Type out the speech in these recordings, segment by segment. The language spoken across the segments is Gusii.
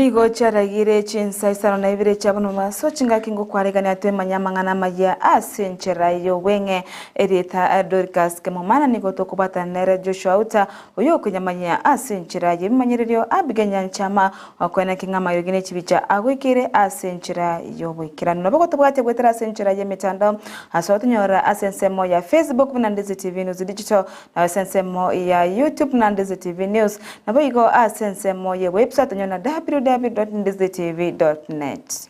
Nigo chiaragire chinsa isano na ibere chia bono mobaso, chingaki ngokwaregania twemanye amang'ana amayia ase enchera y'obweng'e. Erieta Dorcas Kemomana nigo tokobwatana nere Joshua Outa, oyio okonyamanyia ase enchera y'ebimanyererio Abigail Nyanchama, okoeneki ng'a amariogi ne chibicha agoikeire ase enchera y'oboikeranu. Nabo gotobwatia goetera ase enchera y'emetandao ase otonyorera ase ensemo ya Facebook buna Ndizi TV News Digital, na ase ensemo ya YouTube na Ndizi TV News, naboigo ase ensemo ye website onye na www.ndizitv.net.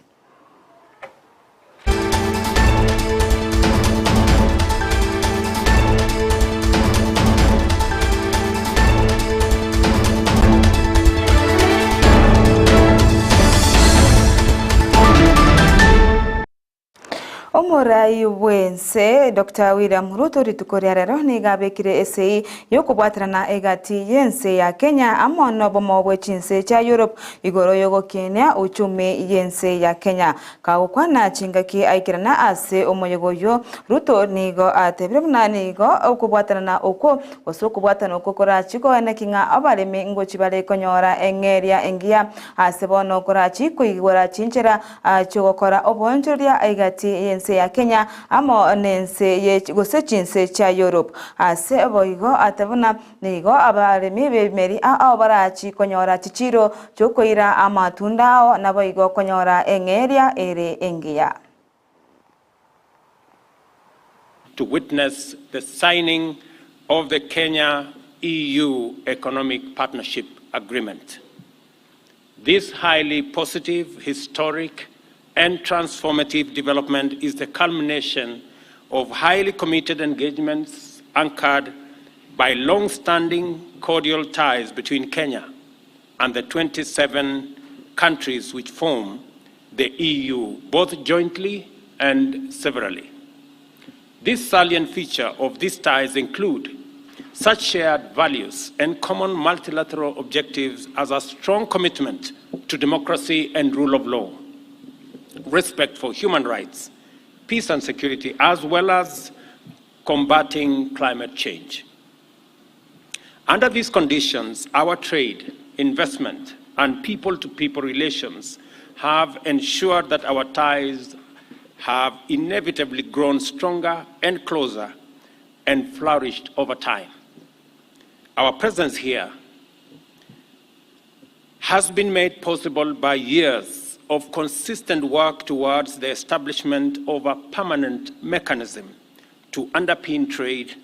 Omorai bw'ense Doctor William Ruto rituko ria rero nigo abekire esegi y'okobwaterana egati y'ense ya Kenya amo nobomo bwe chinse chia Europe igoro y'ogokinia uchumi y'ense ya Kenya. Kagokwana chingaki aikerana ase omoyega oyio, Ruto nigo atebire buna nigo okobwatanana okwo gose okobwatana okwo korachi koeneki ng'a abaremi ngochi bare konyora eng'eria engiya ase bono korachi koigora chinchera chi'ogokora oboonchoreria egati y'ense ya Kenya amo n'ense ye gose chinse chia Europe. Ase boigo ate buna nigo abaremi b'ebimeri ao barachi konyora chichiiro chi'okoira amatunda ao naboigo konyora eng'eria ere engiya. To witness the signing of the Kenya-EU Economic Partnership Agreement. This highly positive, historic, and transformative development is the culmination of highly committed engagements anchored by long-standing cordial ties between Kenya and the 27 countries which form the EU, both jointly and severally. This salient feature of these ties include such shared values and common multilateral objectives as a strong commitment to democracy and rule of law, respect for human rights, peace and security, as well as combating climate change. Under these conditions, our trade, investment, and people-to-people relations have ensured that our ties have inevitably grown stronger and closer and flourished over time. Our presence here has been made possible by years of consistent work towards the establishment of a permanent mechanism to underpin trade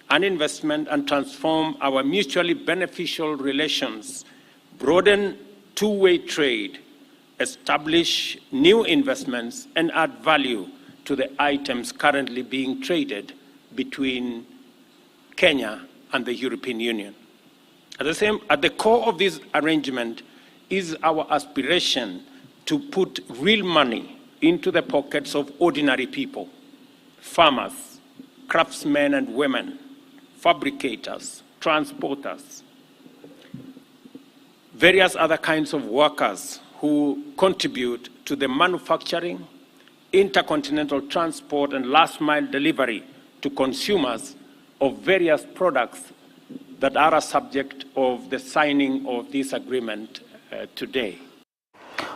and investment and transform our mutually beneficial relations, broaden two-way trade, establish new investments, and add value to the items currently being traded between Kenya and the European Union. At the, same, at the core of this arrangement is our aspiration to put real money into the pockets of ordinary people, farmers, craftsmen and women, fabricators, transporters, various other kinds of workers who contribute to the manufacturing, intercontinental transport, and last mile delivery to consumers of various products that are a subject of the signing of this agreement uh, today.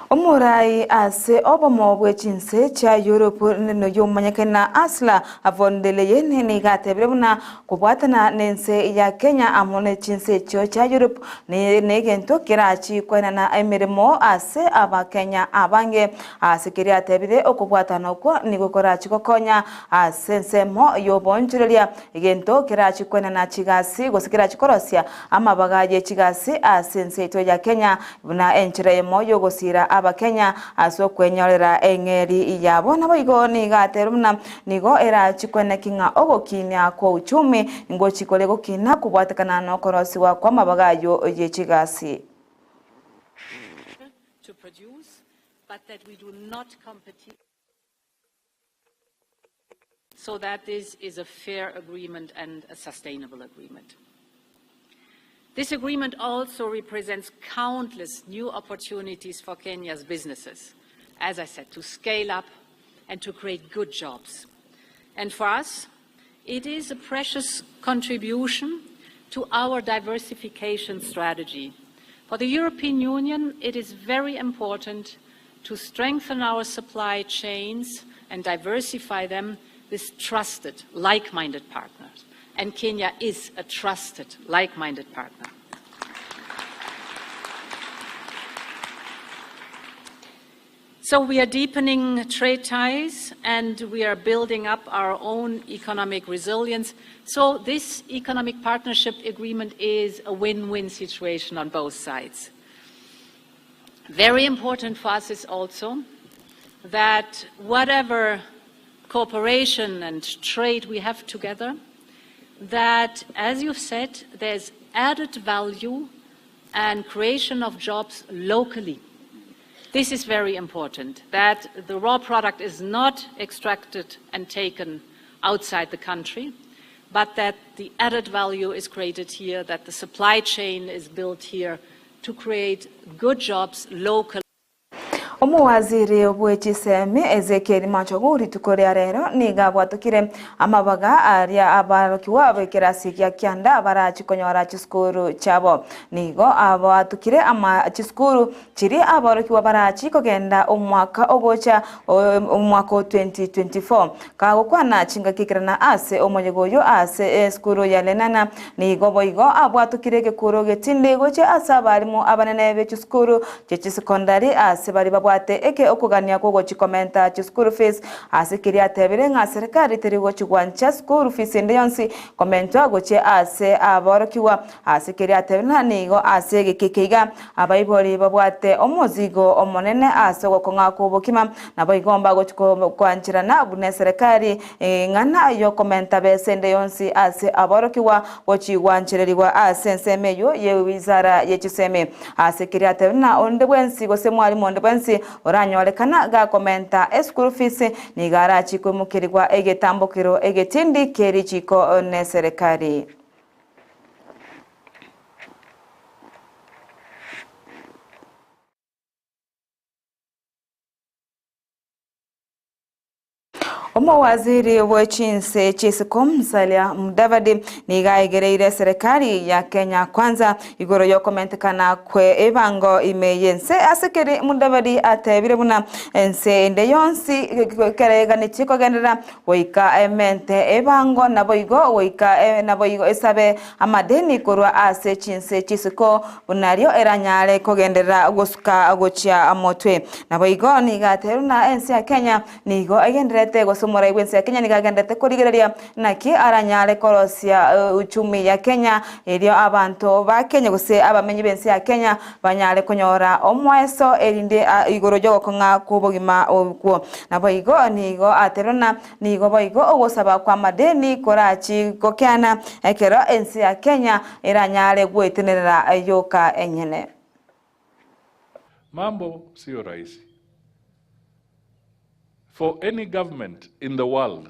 Omorai ase obomo bwe chinse chia Europe noyo omanyekene na Ursula von der Leyen nigo atebire buna kobwatana nense ya Kenya amo ne chinse echio chia Europe negento kerachi koenana emeremo ase abakenya abange. Ase keria atebire okobwatana okwo nigo korachi gokonya ase ensemo y'oboonchoreria egento kerachi koenana chigasi gose kerachi korosia Amabaga ye chigasi ase ense yaito ya Kenya buna enchera eyemo y'ogosiira Abakenya ase okwenyorera eng'eri yabo. Naboigo nigo aterwe buna nigo erachi kweneki ng'a ogokinia kwa uchumi ngochi kore gokina kobwatekana nokorosigwa kw'amabaga ayio ye chigasi. to produce, but that we do not compete. So that this is a fair agreement and a sustainable agreement. This agreement also represents countless new opportunities for Kenya's businesses, as I said, to scale up and to create good jobs. And for us, it is a precious contribution to our diversification strategy For the European Union, it is very important to strengthen our supply chains and diversify them with trusted, like-minded partners. And Kenya is a trusted, like-minded partner. So we are deepening trade ties and we are building up our own economic resilience. So this economic partnership agreement is a win-win situation on both sides. Very important for us is also that whatever cooperation and trade we have together, that, as you've said, there's added value and creation of jobs locally. This is very important, that the raw product is not extracted and taken outside the country, but that the added value is created here, that the supply chain is built here to create good jobs locally. Omowaziri bwe chisemi Ezekiel Machogu rituko ria rero nigo abwatokire amabaga aria abarokigwa b'ekerasi gia kianda barachi konyora chisukuru chiabo. Nigo abwatokire ama chisukuru chiria abarokigwa barachi kogenda omwaka ogocha omwaka o 2024. Kagokwana chingaki ekerana ase omoyega oyo ase esukuru ya Lenana nigo boigo abwatokire egekuro getinde gochia ase abarimu abanene be chisukuru chie chisekondari ase baria babwate eke okogania kwogochikomenta chisukuru fees ase keria atebire ng'a serikali teri gochigwancha sukuru fees ende yonsi komentwa gochia ase aborokigwa ase keria atebire ng'a nigo ase egeka eke iga abaibori babwate omozigo omonene ase ogokong'a kw'obokima naboigo mbagochi koancherana buna eserekari eng'ana y'okomenta besa ende yonsi ase aborokigwa gochi gwanchererigwa ase ensemo eyio ye wizara ye chisemi. Ase keria atebire ng'a onde bwensi gose mwalimu onde bwensi oranyorekana gakomenta eschool fees nigo arachi koimokerigwa egetambokero egetindi kie richiko neserekari. Omowaziri bwe chinse chi'isiko Musalia Mudavadi nigo aegereire eserekari ya Kenya Kwanza igoro y'okomentekana kwe ebango ime y'ense ase keri Mudavadi atebire buna ense ende yonsi kereganetie kogenderera goika emente ebango naboigo goika naboigo esabe amadeni korwa ase chinse chi'isiko buna ario eranyare kogenderera gosuka gochia motwe. Naboigo nigo atebirie buna ense ya Kenya nigo egendererete gose omorai bw'ense ya Kenya nigo agendererete korigereria naki aranyare korosia uchumi ya Kenya erio abanto ba Kenya gose abamenyi b'ense ya Kenya banyare konyora omoeso erinde igoro y'ogokong'a kw'obogima okwo. Naboigo nigo atebirie buna Nigo boigo ogosaba kw'amadeni korachi gokeana ekero ense ya Kenya eranyare gwetenerera yoka enyene. Mambo sio rahisi. For any government in the world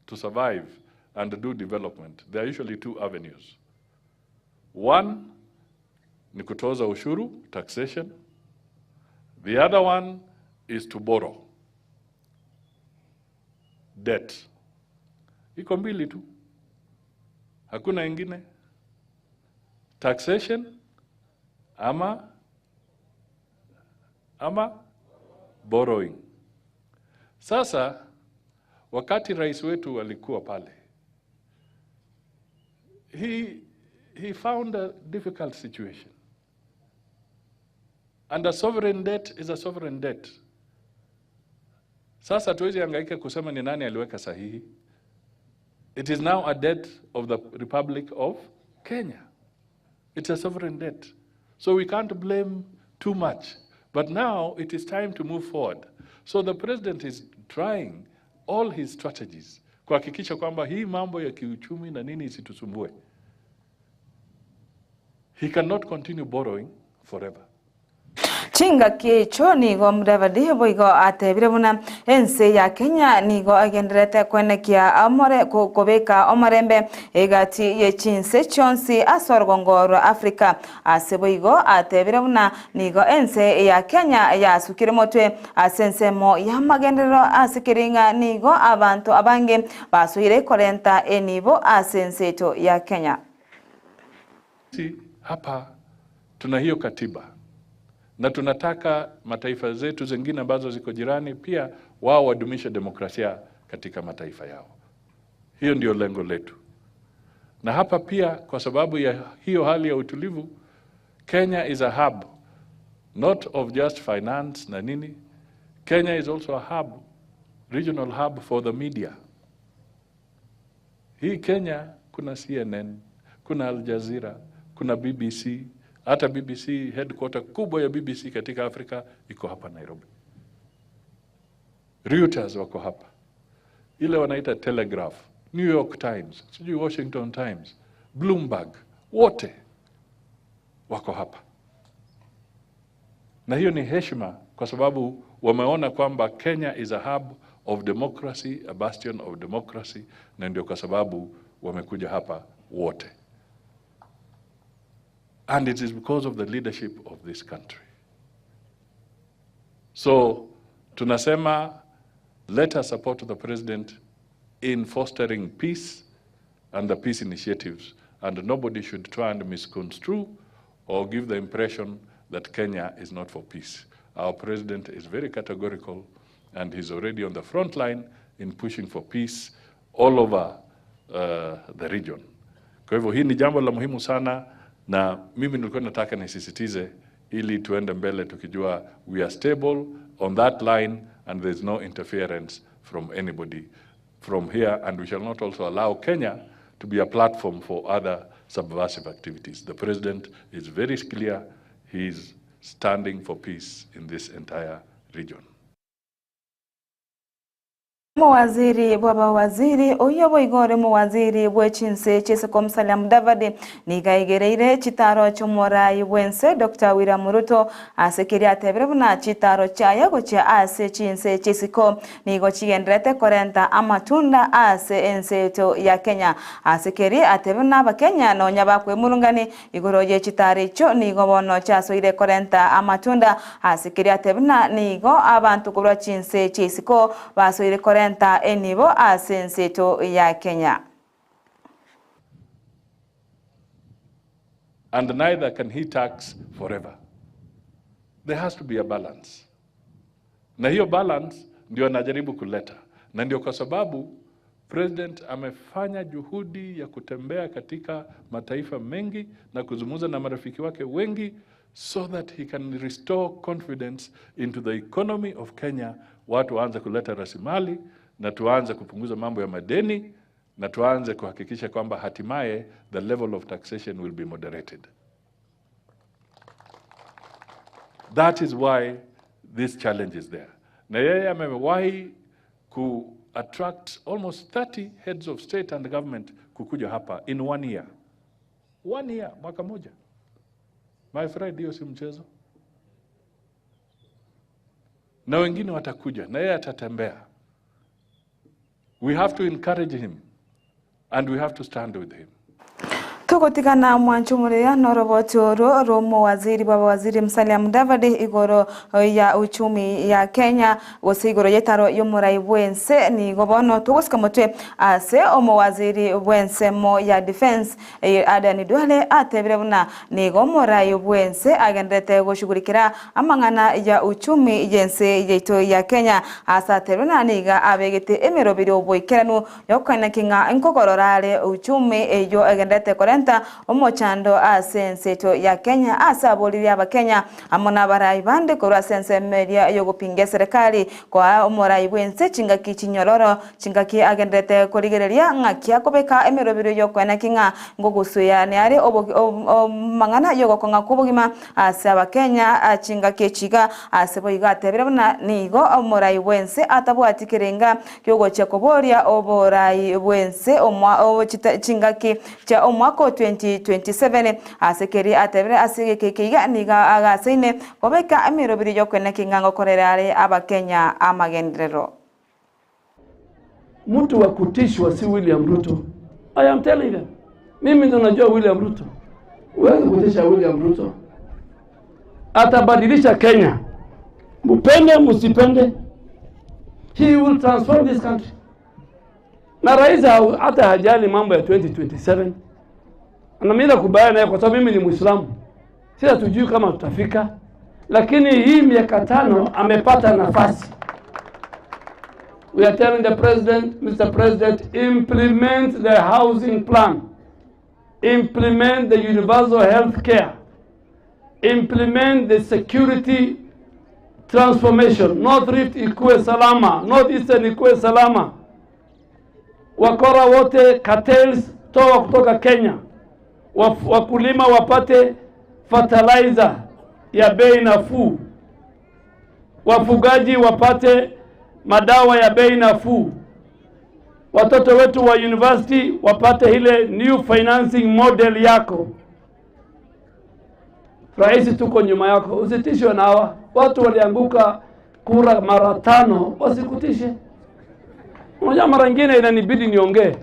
to survive and do development, there are usually two avenues. One ni kutoza ushuru, taxation. The other one is to borrow. Debt. Iko mbili tu, hakuna ingine. Taxation ama ama borrowing. Sasa wakati rais wetu alikuwa pale, he, he found a difficult situation. And a sovereign debt is a sovereign debt. Sasa tuwezi hangaika kusema ni nani aliweka sahihi. It is now a debt of the Republic of Kenya. It's a sovereign debt. So we can't blame too much. But now it is time to move forward. So the president is trying all his strategies kuhakikisha kwamba hii mambo ya kiuchumi na nini isitusumbue. He cannot continue borrowing forever. Chingaki echio nigo Mudavadi boigo atebire buna ense ya Kenya nigo egendererete koenekia omore kobeka omorembe egati ye chinse chionsi ase orogongo rwa Africa. Ase boigo atebire buna nigo ense ya Kenya yasukire motwe ase ensemo y'amagenderero ase kering'a nigo abanto abange basoire korenta enibo ase ense eto ya Kenya. Sisi hapa Tuna hiyo katiba na tunataka mataifa zetu zingine ambazo ziko jirani pia wao wadumishe demokrasia katika mataifa yao. Hiyo ndio lengo letu. Na hapa pia kwa sababu ya hiyo hali ya utulivu, Kenya is a hub not of just finance na nini. Kenya is also a hub, regional hub for the media. Hii Kenya kuna CNN, kuna Al Jazeera, kuna BBC, hata BBC headquarter kubwa ya BBC katika Afrika iko hapa Nairobi. Reuters wako hapa, ile wanaita Telegraph, New York Times, sijui Washington Times, Bloomberg, wote wako hapa, na hiyo ni heshima, kwa sababu wameona kwamba Kenya is a hub of democracy, a bastion of democracy, na ndio kwa sababu wamekuja hapa wote. And it is because of the leadership of this country. So tunasema let us support the president in fostering peace and the peace initiatives and nobody should try and misconstrue or give the impression that Kenya is not for peace. Our president is very categorical and he's already on the front line in pushing for peace all over the region. Kwa hivyo hii ni jambo la muhimu sana, na mimi nilikuwa nataka nisisitize ili tuende mbele tukijua we are stable on that line and there is no interference from anybody from here and we shall not also allow Kenya to be a platform for other subversive activities. The president is very clear he is standing for peace in this entire region. Omowaziri bw'abawaziri oyio boigo ore omowaziri bwe chinse chi'esiko Musalia Mudavadi nigo aigereire chitaro chi'omorai bw'ense Dr William Ruto ase keria atebire buna chitaro chiaye gochia ase chinse chi'isiko nigo chigenderete korenta amatunda ase ense yaito ya Kenya. Ase keria atebire buna abakenya nonya bakwemurungani igoro ye chitaro echio nigo bono chiasoire korenta amatunda ase keria atebire buna nigo abanto korwa chinse chi'isiko basoire korenta enibo ase ense yaito ya Kenya. And neither can he tax forever. There has to be a balance. Na hiyo balance ndio anajaribu kuleta, na ndio kwa sababu president amefanya juhudi ya kutembea katika mataifa mengi na kuzungumza na marafiki wake wengi so that he can restore confidence into the economy of Kenya. Watu waanze kuleta rasilimali na tuanze kupunguza mambo ya madeni na tuanze kuhakikisha kwamba hatimaye the level of taxation will be moderated. That is why this challenge is there. Na yeye amewahi ku attract almost 30 heads of state and government kukuja hapa in one year. One year, mwaka moja. My friend, hiyo si mchezo. Na wengine watakuja na yeye atatembea. We have to encourage him and we have to stand with him. Togotigana mwancho moreya noroboti oro rw'omowaziri bw'abawaziri Musalia Mudavadi igoro ya uchumi ya Kenya gose igoro y'etaro y'omorai bwense nigo bono togosika motwe ase omowaziri bw'ensemo ya defense Adan Duale atebire buna nigo omorai bwense agenderete goshughulikira amang'ana ya uchumi y'ense yaito ya Kenya ase atebire buna niga abegete emerobiri oboikeranu yokoeneki ng'a nkogorora are uchumi eyo egenderete korenta omochando ase ense yaito ya Kenya ase aboririe abakenya amo na abarai bande korwa ase ensemo eria yogopinga eserekari koa omorai bwense chingaki chinyororo chingaki agenderete korigereria ng'aki akobeka emerobiri yokoeneki ng'a ngogosuya niare amang'ana yogokong'a kwa obogima ase abakenya chingaki echiga ase boigo atebire buna nigo omorai bwense atabwati kerenga kiogochia koboria oborai bwense chingaki chia omwaka o 2027 ase keri atebire ase egeke iga niga agasaine kobeka emerobiri yokoeneki ng'a ngokorera are abakenya amagenderero. Mtu wa kutishwa si William Ruto. I am telling them. Mimi ndo najua William Ruto. Huwezi kutisha William Ruto. Atabadilisha Kenya. Mupende musipende. He will transform this country. Na rais hata hajali mambo ya 2027. Na mimi nakubaliana naye kwa sababu mimi ni Muislamu. Sisi hatujui kama tutafika, lakini hii miaka tano amepata nafasi. We are telling the president, Mr. President, implement the housing plan, implement the universal health care, implement the security transformation. North Rift ikuwe salama, North Eastern ikuwe salama. Wakora wote cartels toa kutoka Kenya, wakulima wapate fertilizer ya bei nafuu, wafugaji wapate madawa ya bei nafuu, watoto wetu wa university wapate ile new financing model yako. Rais, tuko nyuma yako, usitishwe na hawa watu walianguka kura mara tano, wasikutishe. Unajua, mara nyingine inanibidi niongee,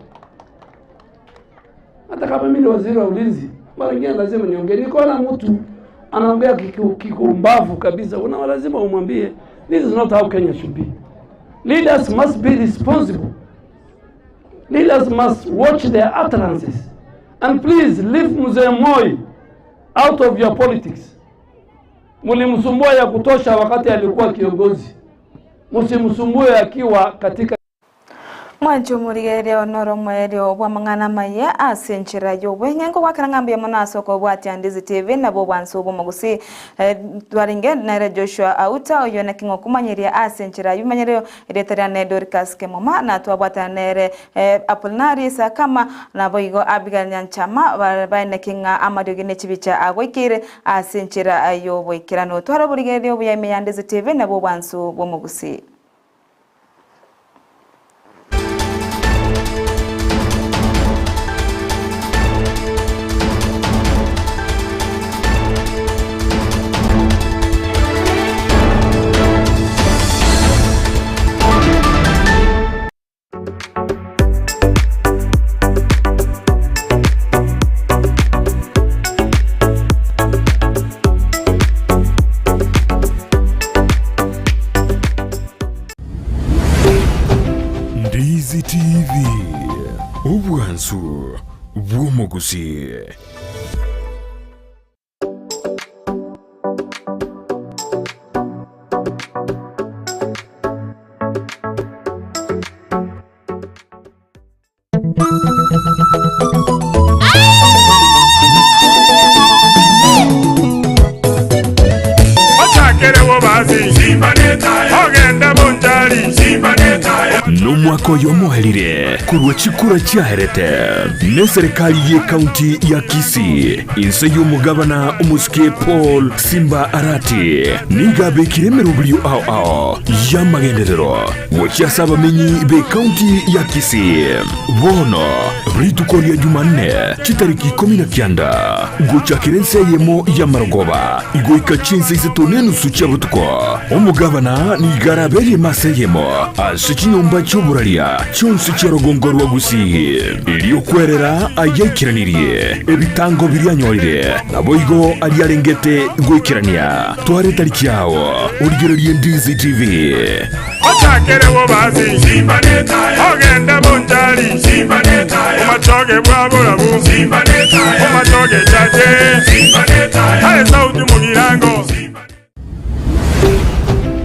hata kama mimi ni waziri wa ulinzi, mara nyingine lazima niongee. Nikaona mtu anaongea kikumbavu kabisa, una lazima umwambie this is not how Kenya should be. Leaders must be responsible. Leaders must watch their utterances. And please leave Mzee Moi out of your politics. Mlimsumbua ya kutosha wakati alikuwa kiongozi, msimsumbue akiwa katika Mwancho murigereria onoro mwerio bwa mang'ana maya ase enchera ya obweng'engo gwakera ng'ambi amo nase okobwatia Ndizi TV nabo obwanso obomogusi twarenge nere Joshua Auta oyo naki ng'okomanyeria ase enchera y'obomanyerio erieta riane Dorcas Kemoma na twabwatana nere Apolinari Sakama nabo igo Abigail Nyanchama baeneki ng'a amariogi ne chibicha agoikeire ase enchera y'oboikeranu tware oborigereria obuya ime ya Ndizi TV nabo obwanso bw'omogusi. Ndizi TV, obwansu bw'omogusii. Nomwaka oyo omoerire korwa chikura chiaerete ne serikali ye kaunti ya Kisii inse y'omogabana omosike Paul Simba Arati niga abekire emerobrio ao ao y'amagenderero gochia ase abamenyi be kaunti ya Kisii bono rituko ria Jumanne chitariki 19 gochakera ense eyemo ya marogoba igoika chinse isato na enusu chia botuko omogabana niga araberie emasa eyemo ase chinyomba chi'oboraria chionsi chia rogongo rwa Gusii erio kwerera ayaikeranirie ebitango biria anyorire naboigo aria arengete goikerania tware tariki yao origererie Ndizi TV. Ochakere bobasi ogende bonchari omachoge bwa borabu omachoge chache aye sauti mugirango.